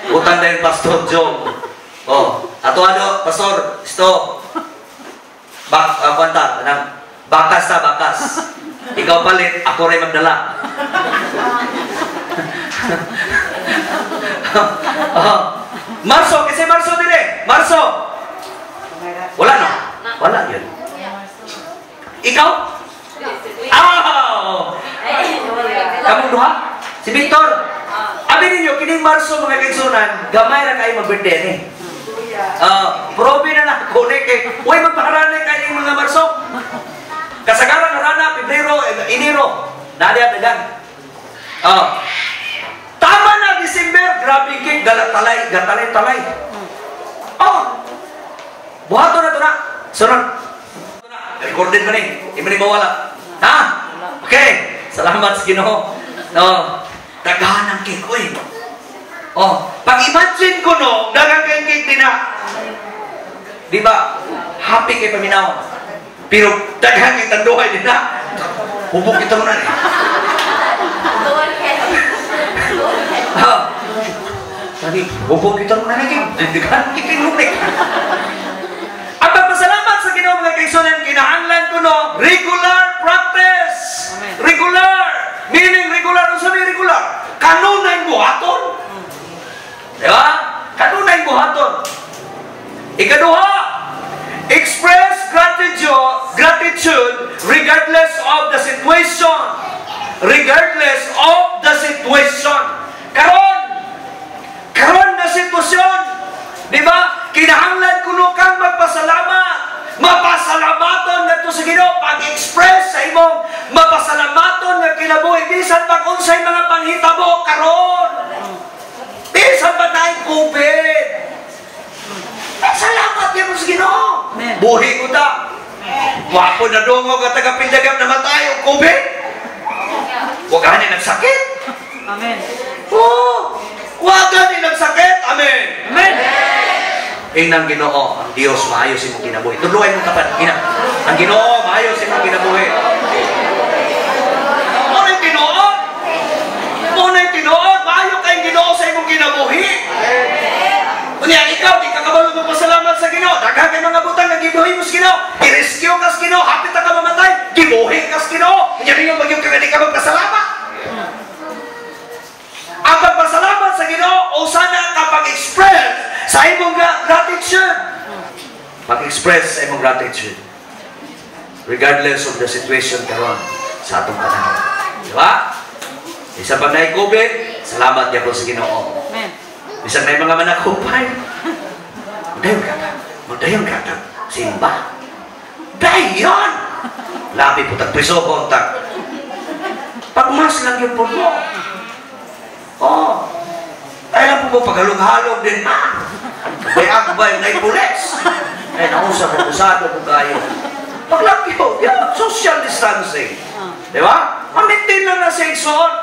Butang dayon Pastor Jom. Oh, ato ano, Pastor Isto. Bak, kwanta, anang, bakas ta, bakas. Ikaw palit, ako rin magdala. Oh. Marso, kasi Marso dire. Marso. Wala no? Wala yun. Ikaw? Ah! Kamong duha? Si Victor. Abi ninyo, kining Marso mga kaigsunan, gamay ra kayo mag-birthday ni. Probe na na ako ni kay uy magpaharana kay mga Marso. Kasagaran harana Pebrero, Enero. Nadia dagan. Tama na December, grabe kay galatalay, gatalay-talay. Oh. Buhaton na to na. Sunod. Recorded man eh. Di man ni mawala. Ha? Okay. Salamat sa Ginoo. No. Daghan ang cake, oy. Oh, pag-imagine ko no, daghang kay cake din na. Di ba? Happy kay paminaw. Pero daghan kay tanduhay din na. Hubog kita mo na eh. Ha? Sabi, hubog kita mo na ni cake. Daghan kay cake lunik. Ang pagpasalamat sa Ginoo mga kaigsunan, kinahanglan ko no, regular practice. Amen. Regular. Meaning regular, unsa may regular? Kanunay buhaton. Di ba? Kanunay buhaton. Ikaduha, express gratitude regardless of the situation. Regardless of the situation. Karon na sitwasyon, di ba? Kinahanglan kuno kang magpasalamat. Mapasalamaton ngadto sa Ginoo pag-express sa imong mapasalamaton nga kinabuhi bisan pag unsay mga panghitabo karon. Bisan pa naay COVID. Eh, salamat gyud sa Ginoo. Buhi ko ta. Wa ko nadungog nga taga Pindagam namatay og COVID. Wa gani nagsakit. Amen. Oh, wa gani nagsakit. Amen. Amen. Inang Ginoo, ang Dios maayo sa imong kinabuhi. Tudloay mo tapat, ina. Ang Ginoo maayo sa imong kinabuhi. Mo na tinuod. Mo na tinuod, maayo kay Ginoo sa imong kinabuhi. Unya ikaw di ka kabalo magpasalamat sa Ginoo. Daghan kay mga butang nga gibuhi mo sa Ginoo. Gi-rescue ka sa Ginoo, hapit ka mamatay, gibuhi ka sa Ginoo. Unya ninyo magyud ka nga di ka magpasalamat. Ang pagpasalamat sa Ginoo usa na ka pag-express sa imong gratitude. Pag-express sa imong gratitude. Regardless of the situation karon sa atong panahon. Di ba? Bisan pa naay COVID, salamat gyapon sa Ginoo. Amen. Bisan may mga manakupay. Mudayon ka ta. Mudayon ka ta. Simba. Dayon! Labi po tag priso kontak. Pagmas lang yun po mo. Oh. Ay lang po mo paghalog-halog din ha. May akbay na pulis. Ay nausap ko, usado ko kayo. Paglakyo, yeah, social distancing. Di ba? Ma-maintain lang na sa igsoon.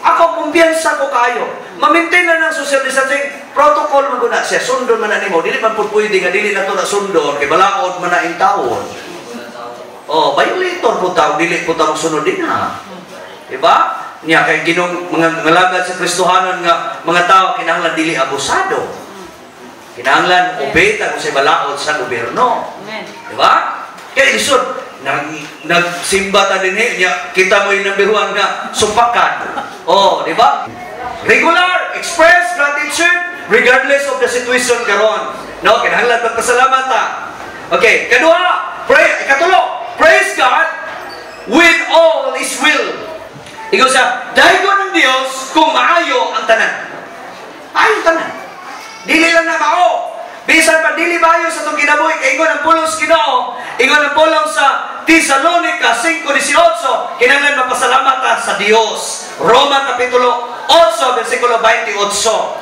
Ako, kumpiyansa ko kayo. Ma-maintain lang ng social distancing. Protocol man na siya. Sundon man na nimo. Dili man po pwede nga dili na to na sundon. Kay balaod man na in tawon. Oh, violator po tao. Dili po tao sunod din ha. Diba? Niya kay Ginoong mga ngalagad sa Kristohanon nga mga tao kinahanglan dili abusado. Kinahanglan obey ta kung sa balaod sa gobyerno. Amen. Diba? Kaya lisod, nagsimba ta din eh, niya, kita mo yung number one nga, supakan. Oh, di ba? Regular, express gratitude, regardless of the situation karon. No, kinahanglan magpasalamat ta. Okay, kaduha, pray, ikatulo, praise God when all is well. Ikaw sa, daygon ng Dios kung maayo ang tanan. Maayo ang tanan. Dili lang na mao. Bisan pa dili maayo sa atong kinabuhi, kay ingon ang pulong sa Ginoo, ingon ang pulong sa Tesalonica 5:18, kinahanglan mapasalamat ta sa Dios. Roma kapitulo 8 versikulo 28.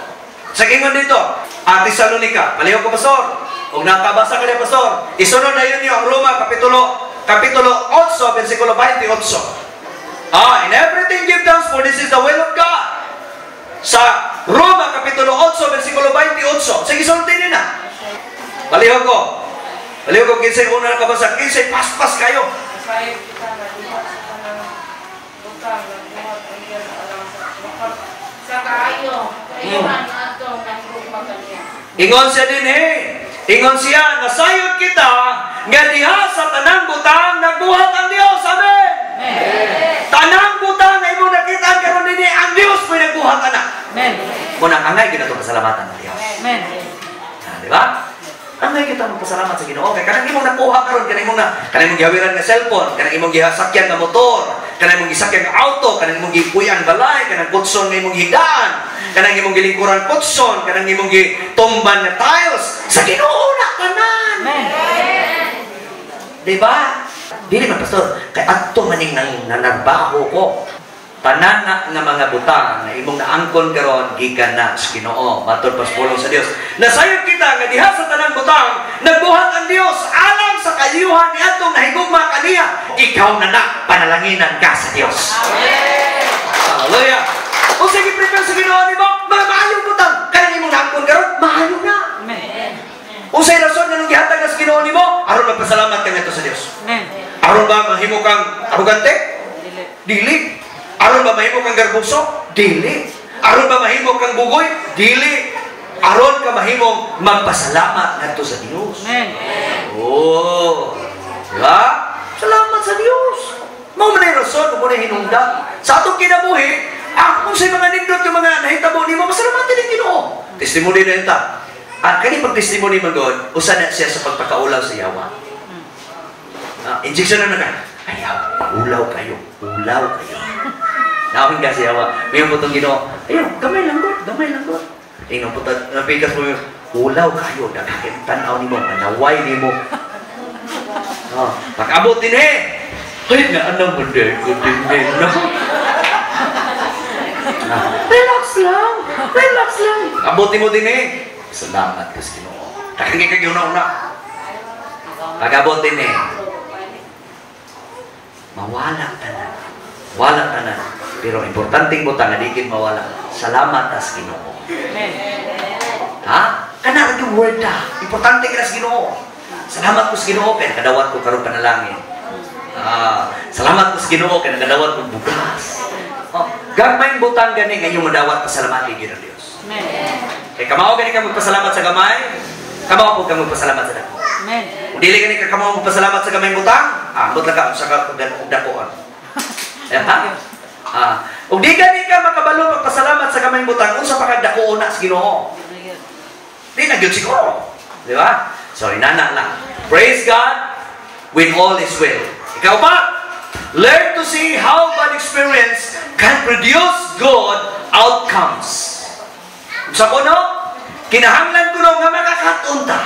Sa ingon dito, ang Tesalonica, paliw ko, pastor. Kung nakabasa ka niya, pastor, isunod na yun ang Roma kapitulo 8 versikulo 28. Ah, in everything give thanks, for this is the will of God. Sa Roma kapitulo 8 versikulo 28. Sige, sulti na. Baliho ko. Baliho ko kinsay una nakabasa, kinsay paspas kayo. Nasayod kita nga diha sa tanang butang nagbuhat ang Diyos alang sa kaayo, kaayuhan atong nahigugma kaniya. Ingon siya din eh. Ingon siya, nasayod kita nga diha sa tanang butang nagbuhat ang Dios. Amen. Amen. Tanang butang nga imong nakita karon dinhi, ang Dios mo'y nagbuhat ana. Amen. Muna angay gyud ato pasalamatan ang Dios. Amen. Ah, di ba? Angay kita magpasalamat sa Ginoo kay kanang imong nakuha karon, kanang imong na kanang imong gihawiran nga cellphone, kanang imong gisakyan nga motor, kanang imong gisakyan nga auto, kanang imong gipuy-an balay, kanang kutson nga imong higdaan, kanang imong gilingkuran kutson, kanang imong gitumban nga tiles, sa Ginoo na tanan. Amen. Di ba? Dili man, pastor, kay adto maning nang nanarbaho ko. Tanan na nga mga butang na imong naangkon karon gikan na sa Ginoo. Matod pas pulong sa Dios. Nasayod kita nga diha sa tanang butang nagbuhat ang Dios alang sa kayuhan niadtong nahigugma kaniya. Ikaw na na panalanginan ka sa Dios. Amen. Hallelujah. O sige, prepare sa Ginoo nimo mga maayong butang kanang imong naangkon karon, maayo na. Amen. Unsay rason nga nung gihatag na sa Ginoo nimo? Aron magpasalamat ka ngadto sa Dios. Amen. Aron ba mahimo kang arugante? Dili. Dili. Aron ba mahimo kang garbuso? Dili. Aron ba mahimo kang bugoy? Dili. Aron ka mahimong magpasalamat ngadto sa Dios. Amen. Oh. Diba? Salamat sa Dios. Mao man ay rason, mao man ay hinungdan. Sa atong kinabuhi, ang kung sa mga nindot yung mga nahitabo nimo, masalamatan ni Ginoo. Testimony na yun ta. Ang kani pag-testimony man God, usa na siya sa pagpakaulaw sa yawa. Injection na na ka. Ayaw, ulaw kayo, ulaw kayo. Naawin ka sa yawa. May putong Ginoo. Ayaw, gamay lang God, gamay lang God. Ingong putan, napikas mo yung, ulaw kayo, daghakin tanaw nimo, manaway nimo. Oh, pag-abot din eh. Ay, na ano mo din, ko din eh, no? Pag-abot nimo dinhi, salamat ko sa Ginoo. Daghan kay una-una. Pag-abot dinhi, mawala tanan. Wala tanan. Pero importanteng butang nga di gid mawala. Salamat ta sa Ginoo. Amen. Ha? Kana ra yung word ta. Importante ka sa Ginoo. Salamat ko sa Ginoo kay nakadawat ko karon panalangin. Ah, salamat ko sa Ginoo kay nakadawat ko bugas. Oh, gamay butang gani nga imong madawat, pasalamati gyud ang Dios. Amen. Kay kamao gani ka magpasalamat sa gamay, kamao pud ka magpasalamat sa dako. Amen. Kung dili gani ka kamao magpasalamat sa gamay butang, ah, ambot lang ka sa ka dakoon. Eh, ha? Ah, ug di gani ka makabalo magpasalamat sa gamay butang, unsa pa ka dakoon na sa Ginoo? Di na gyud siguro. Di ba? So, inana lang. Praise God when all is well. Ikaw pa, learn to see how bad experience can produce good outcomes. Sa kuno, kinahanglan kuno nga makakaton ta.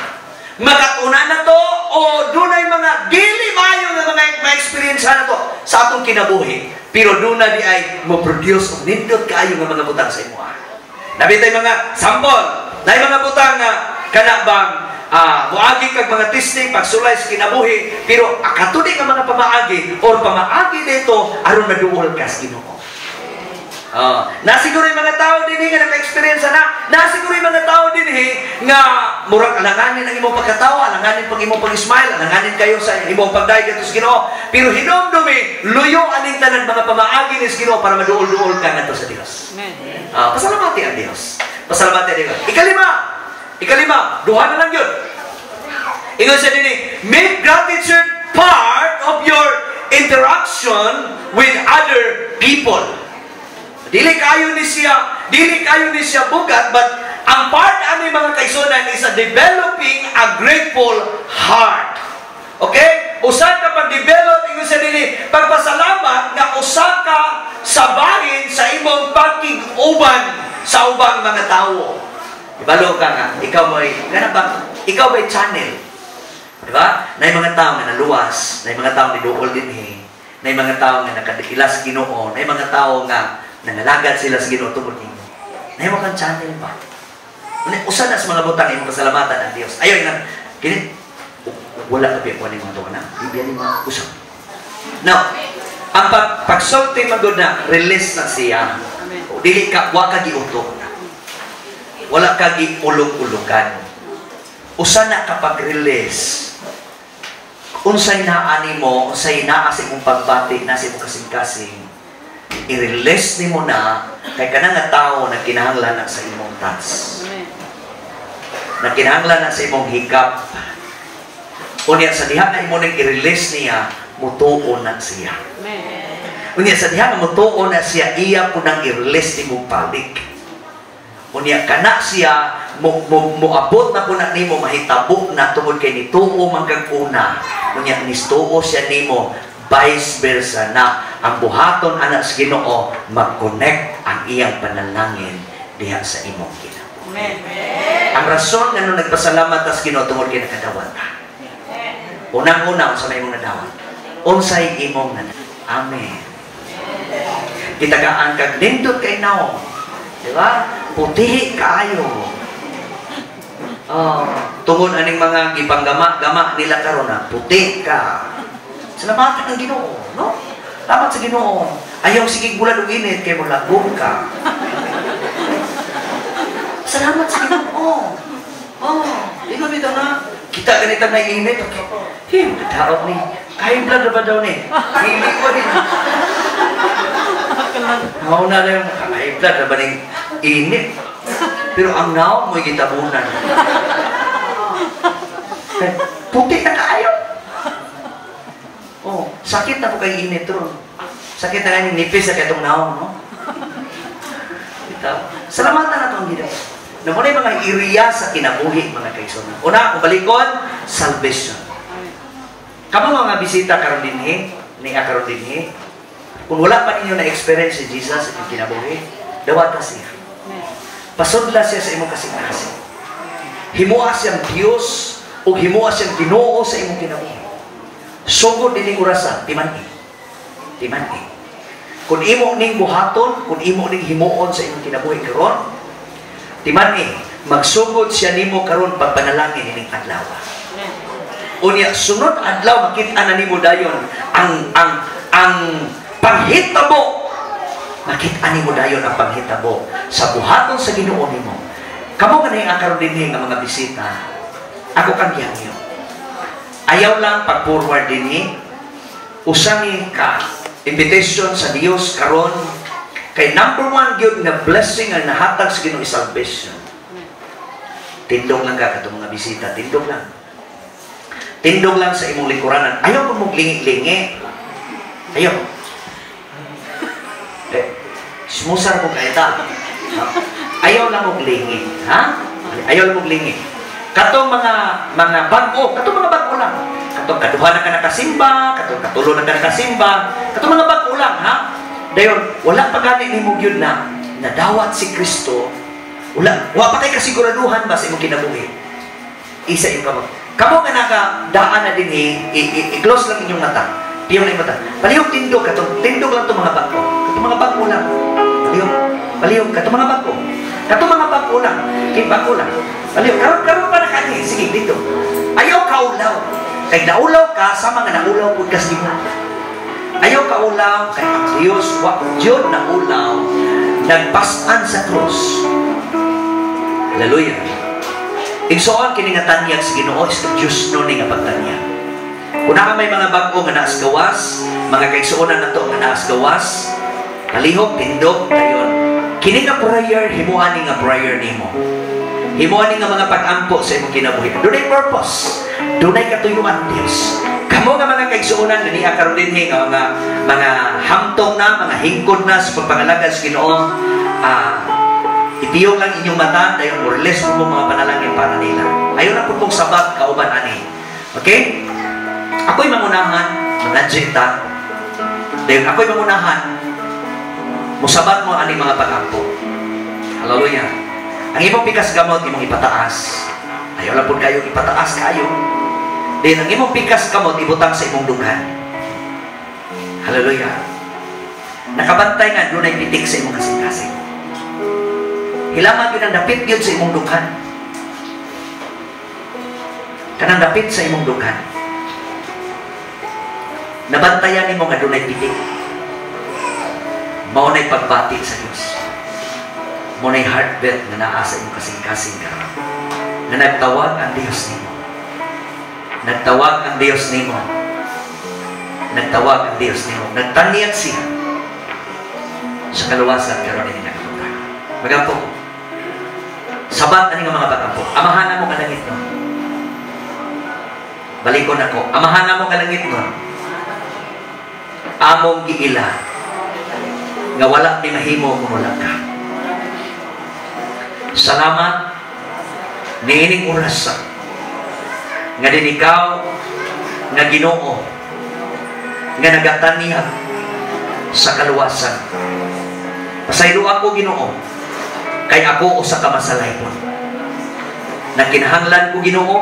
Makatuna na to o dunay mga dili maayo nga mga ma-experience na to sa atong kinabuhi. Pero duna di ay mo produce og nindot kaayo nga mga butang sa imoha. Nabi tay mga sample, nay mga butang nga kana bang muagi kag mga testing pagsulay sa kinabuhi, pero akatuni nga mga pamaagi or pamaagi dito aron maduol ka sa Ginoo. Oh, nasiguro yung mga tao dinhi nga naka-experience na, nasiguro yung mga tao dinhi nga murag alanganin ang imong pagkatawa, alanganin pag imong pag-smile, alanganin kayo sa imong pagdayeg sa Ginoo. Pero hinumdumi, luyo aning tanan mga pamaagi ni sa Ginoo para maduol-duol ka ngadto sa Dios. Amen. Ah, pasalamati ang Dios. Pasalamati ang Dios. Ikalima, duha na lang yun. Ingon siya dinhi, make gratitude part of your interaction with other people. Dili kayo ni siya bugat, but ang part ani, mga kaigsuonan, is a developing a grateful heart. Okay? Usa ka pag-develop, ingon siya dinhi, pagpasalamat nga usa ka sa bahin sa imong pakig-uban sa ubang mga tawo. Ibalo ka nga, ikaw mo'y, kana ba, ikaw ba'y channel? Di ba? Nay mga tao nga naluwas, nay mga tao ni duol dinhi, nay mga tao nga nakadikila sa Ginoo, nay mga tao nga nangalagad sila sa Ginoo tungod nimo. Nay mo kang channel ba? Usa na sa mga butang imong pasalamatan ang Dios. Ayo nga kini wala ka biya ni mga tuwa na. Di biya ni mga usap. Now, ang pagsulti man gud na release na siya. Amen. O, dili ka wa ka giutok. Wala ka giulog-ulogan. Usa na kapag release, unsay naa nimo, unsay naa sa imong pagbati, na sa imong kasing-kasing, i-release nimo na kay kana nga tawo na kinahanglan na sa imong touch. Amen. Na kinahanglan na sa imong hikap. Unya sa diha nga imo ning i-release niya, mutuo na siya. Amen. Unya sa diha nga mutuo na siya, iya po nang i-release nimo balik. Unya kana siya mo, mo, moabot na po na nimo, mahitabo na tungod kay nituo man kag una. Unya nistuo siya nimo, vice versa na ang buhaton ana sa Ginoo, mag-connect ang iyang panalangin diha sa imong kinabuhi. Amen. Ang rason nga nung nagpasalamat ta sa Ginoo tungod kay nakadawat ta. Unang-una, unsa may imong nadawat? Unsay imong nadawat? Amen. Gitagaan kag nindot kay naong. Di ba? Puti kaayo. Oh, tungod aning mga gipanggama-gama nila karon na puti ka. Salamatan ang Ginoo, no? Salamat sa Ginoo. Ayaw sige bulad og init kay molagom ka. Salamat sa Ginoo. Oh, di ba bitaw na? Kita ganita na init. Okay. Hey, daot ni. High blood na ba daw ni? Hili ko ni. Nauna na yung high blood na ba ning init? Pero ang naong mo'y gitabunan. Eh, puti na kaayo. Oh, sakit na po kay init ron. Sakit na kay nipis sa katong naong, no? Bitaw. Salamatan na itong Ginoo. Na muna yung mga area sa kinabuhi, mga kaigsuonan. Una, kung balikon, salvation. Kamo mga bisita karon dinhi, niya karon dinhi, kung wala pa ninyo na-experience si Jesus sa inyong kinabuhi, dawata siya. Pasudla siya sa imong kasing-kasing. Himua siyang Dios o himua siyang Ginoo sa imong kinabuhi. Sugod dining orasa, timan-i. Timan-i. Kung imo ning buhaton, kung imo ning himuon sa imong kinabuhi karon, Timan-i, magsugod siya nimo karon pagpanalangin ining adlaw. Unya sunod adlaw makita na nimo dayon ang panghitabo. Makita nimo dayon ang panghitabo sa buhaton sa Ginoo nimo. Kamo nga ang karon dinhi nga mga bisita. Ako kang gihangyo. Ayaw lang pag-forward dinhi. Usa ni ka invitation sa Dios karon kay number one gyud nga blessing ang nahatag sa Ginoo is salvation. Tindog lang ka katong mga bisita, tindog lang. Tindog lang sa imong lingkuranan. Ayaw ko mong lingi-lingi. Ayaw. Eh, smusar ko kaita. Ayaw lang mong lingi. Ha? Ayaw lang mong lingi. Katong mga bag-o, katong mga bag-o lang. Katong kaduha na ka nakasimba, katong katulo na ka nakasimba, katong mga bag-o lang, ha? Dayon, wala pa gani nimo gyud na nadawat si Kristo. Wala, wa pa kay kasiguraduhan ba sa imong kinabuhi. Isa yung kamot. Kamo nga naka daan na din i-close lang inyong mata. Piyong na mata. Palihog tindog katong tindog lang itong mga bag-o. Katong mga bag-o lang. Palihog, palihog katong mga bag-o. Katong mga bag-o lang. Kay bag-o lang. Palihog karon karon pa na kani. Sige dito. Ayaw kaulaw. Kay naulaw ka sa mga naulaw pud kas nimo. Ayaw kaulaw kay ang Dios wa jud naulaw nagpas-an sa krus. Hallelujah. Igsoon kini nga tanyag sa Ginoo is Diyos no ni nga pagtanyag. Kung naa may mga bag-o nga naas gawas, mga kaigsuonan nato nga naas gawas, palihog tindog dayon. Kini nga prayer himuan ni nga prayer nimo. Himuan ni nga mga pag-ampo sa imong kinabuhi. Dunay purpose, dunay katuyuan Dios. Kamo nga mga kaigsuonan nga niya karon dinhi nga mga hamtong na, mga hingkod na sa pagpangalagad sa Ginoo, ipiyong lang inyong mata, dayon more less po mga panalangin para nila. Ayaw na po pong sabat kauban ani. Okay? Ako'y mangunahan, mga ta. Dayon ako'y mangunahan, musabat mo ani mga pag-ampo. Hallelujah. Ang imong pikas gamot, imong ipataas. Ayaw lang po kayo ipataas kayo. Dayon ang imong pikas gamot, ibutang sa imong dughan. Hallelujah. Nakabantay nga, dunay pitik sa imong kasing-kasing. Hilama yun ang dapit yun sa imong dughan. Kanang dapit sa imong dughan. Nabantayan nimo nga dunay pitik. Mao na'y pagbati sa Dios. Mao na'y heartbeat nga naa sa imong kasing-kasing karon. Nga nagtawag ang Dios nimo. Nagtawag ang Dios nimo. Nagtawag ang Dios nimo. Nagtanyag siya sa kaluwasan karon ini nagpunta. Magampo. Sabat ani nga mga pagampo. Amahan mo ka langit no. Balikon ako. Amahan mo ka langit no. Among giila nga wala mi mahimo kung wala ka. Salamat niining oras nga din ikaw nga Ginoo nga nagatanyag sa kaluwasan. Pasaylo ako Ginoo kay ako usa ka masalaypon. Nagkinahanglan ko Ginoo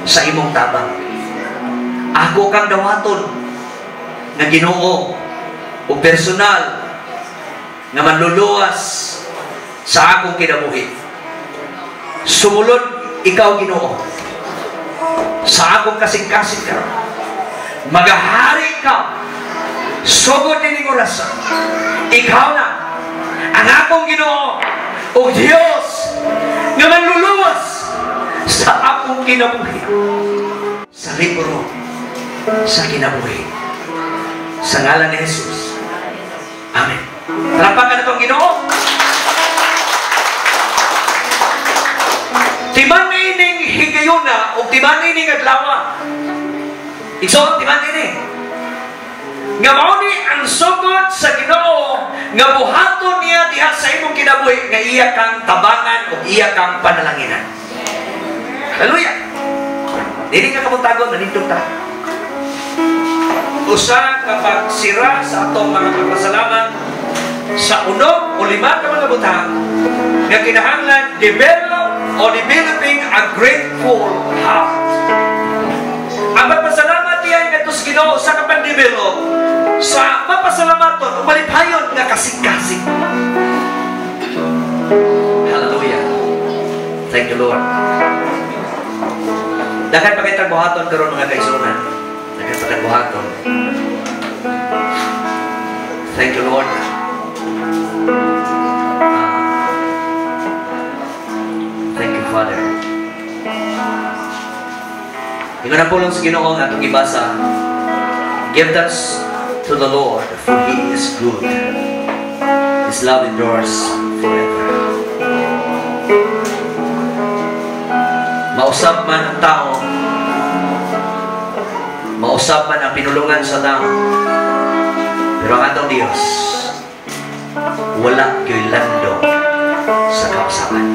sa imong tabang. Ako kang dawaton nga Ginoo o personal nga manluluwas sa akong kinabuhi. Sumulod ikaw Ginoo sa akong kasing-kasing karon. Magahari ka sugod nining orasa. Ikaw na ang akong Ginoo o Diyos nga manluluwas sa akong kinabuhi. Sa libro sa kinabuhi. Sa ngalan ni Jesus. Amen. Palakpakan na itong Ginoo. Timan ining higayuna o timan ining adlawa. Igsoon, timan ini. Nga mao ni ang sugod sa Ginoo nga buhaton niya diha sa imong kinabuhi nga iya kang tabangan o iya kang panalanginan. Hallelujah. Dili ka kabuntagon, manindog ta. Usa ka pagsira sa atong mga pagpasalamat sa unom o lima ka mga butang nga kinahanglan develop o developing a grateful heart. Ang pagpasalamat diya ngadto sa Ginoo sa ka pag-develop sa mapasalamaton o malipayon nga kasing-kasing. Hallelujah. Thank you, Lord. Daghan pa kay buhaton karon, mga kaigsuonan. Daghan pa kay buhaton. Thank you, Lord. Ah. Thank you, Father. Ingon ang pulong sa Ginoo nga atong gibasa, "Give thanks to the Lord, for He is good. His love endures forever." Mausab man ang tao, mausab man ang pinulungan sa tao, pero ang atong Diyos, wala gyoy landong sa kausaban.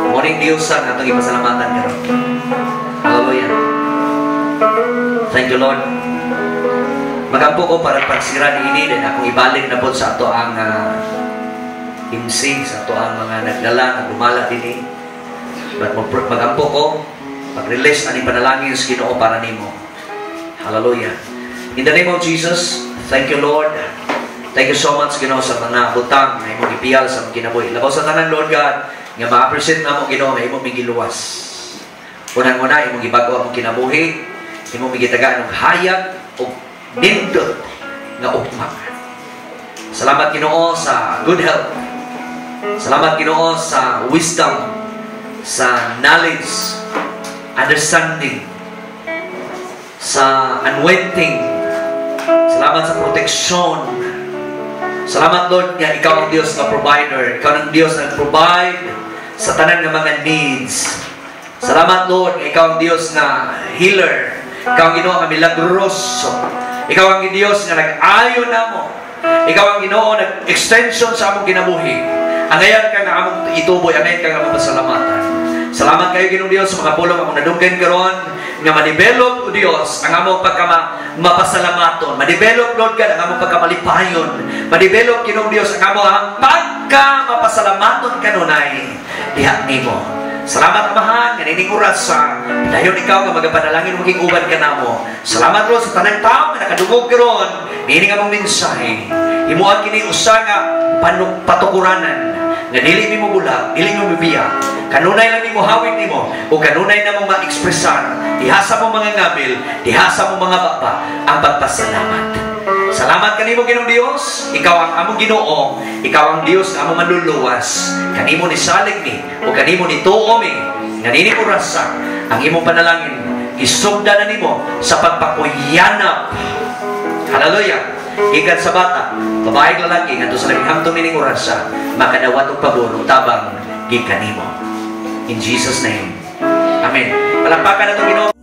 Mao ning Diyos ang atong ipasalamatan karon. Hallelujah. Thank you, Lord. Magampo ko para pagsira niini, din akong ibalik na po sa ato ang MC, sa ato ang mga nagdala, nagdumala dinhi. But magampo ko, pag-release ani panalangin sa Ginoo para nimo. Hallelujah. In the name of Jesus, thank you, Lord. Thank you so much, Ginoo, sa mga butang nga imong gipiyal sa among kinabuhi. Labaw sa tanan, Lord God, nga ma-appreciate namo, Ginoo, nga imong giluwas. Unang-una, imong gibago among kinabuhi, imong gitagaan og hayag og nindot nga ugma. Salamat, Ginoo, sa good health. Salamat, Ginoo, sa wisdom, sa knowledge, understanding, sa anointing. Salamat sa proteksyon. Salamat, Lord, nga ikaw ang Diyos nga provider. Ikaw ang Diyos nga provide sa tanan nga mga needs. Salamat, Lord, nga ikaw ang Diyos nga healer. Ikaw ang Ginoo nga milagroso. Ikaw ang Diyos nga nag-ayo namo. Ikaw ang Ginoo nag-extension sa among kinabuhi. Angayan ka nga among ituboy, angayan ka nga among pasalamatan. Salamat kayo, Ginoong Diyos, sa mga pulong among nadunggan karon nga ma-develop, O Diyos, ang among pagkama mapasalamaton. Ma-develop, Lord God, ang among pagkamalipayon. Ma-develop, Ginoong Diyos, ang among ang pagka mapasalamaton kanunay diha nimo. Salamat, Amahan, nga nining oras sa dayon ikaw nga magapanalangin maging uban ka namo. Salamat, Lord, sa tanang tao nga nakadungog karon niini nga among mensahe. Himuan kini usa nga patukuranan nga dili mi mo bulag, dili mi biya. Kanunay lang nimo hawid nimo o kanunay na mong ma-expressar diha sa mong mga ngabil, diha sa mong mga baba ang pagpasalamat. Salamat kanimo, Ginoong Dios, ikaw ang among Ginoo, ikaw ang Dios nga among manluluwas. Kanimo ni salig mi o kanimo ni tuo mi nga nini orasa ang imong panalangin gisugda na nimo sa pagpakuyanap. Hallelujah. Gikan sa bata, babae, lalaki, ngadto sa labing hamtong nining orasa, makadawat og pabor ug tabang gikan nimo. In Jesus' name. Amen. Palakpakan nato Ginoo.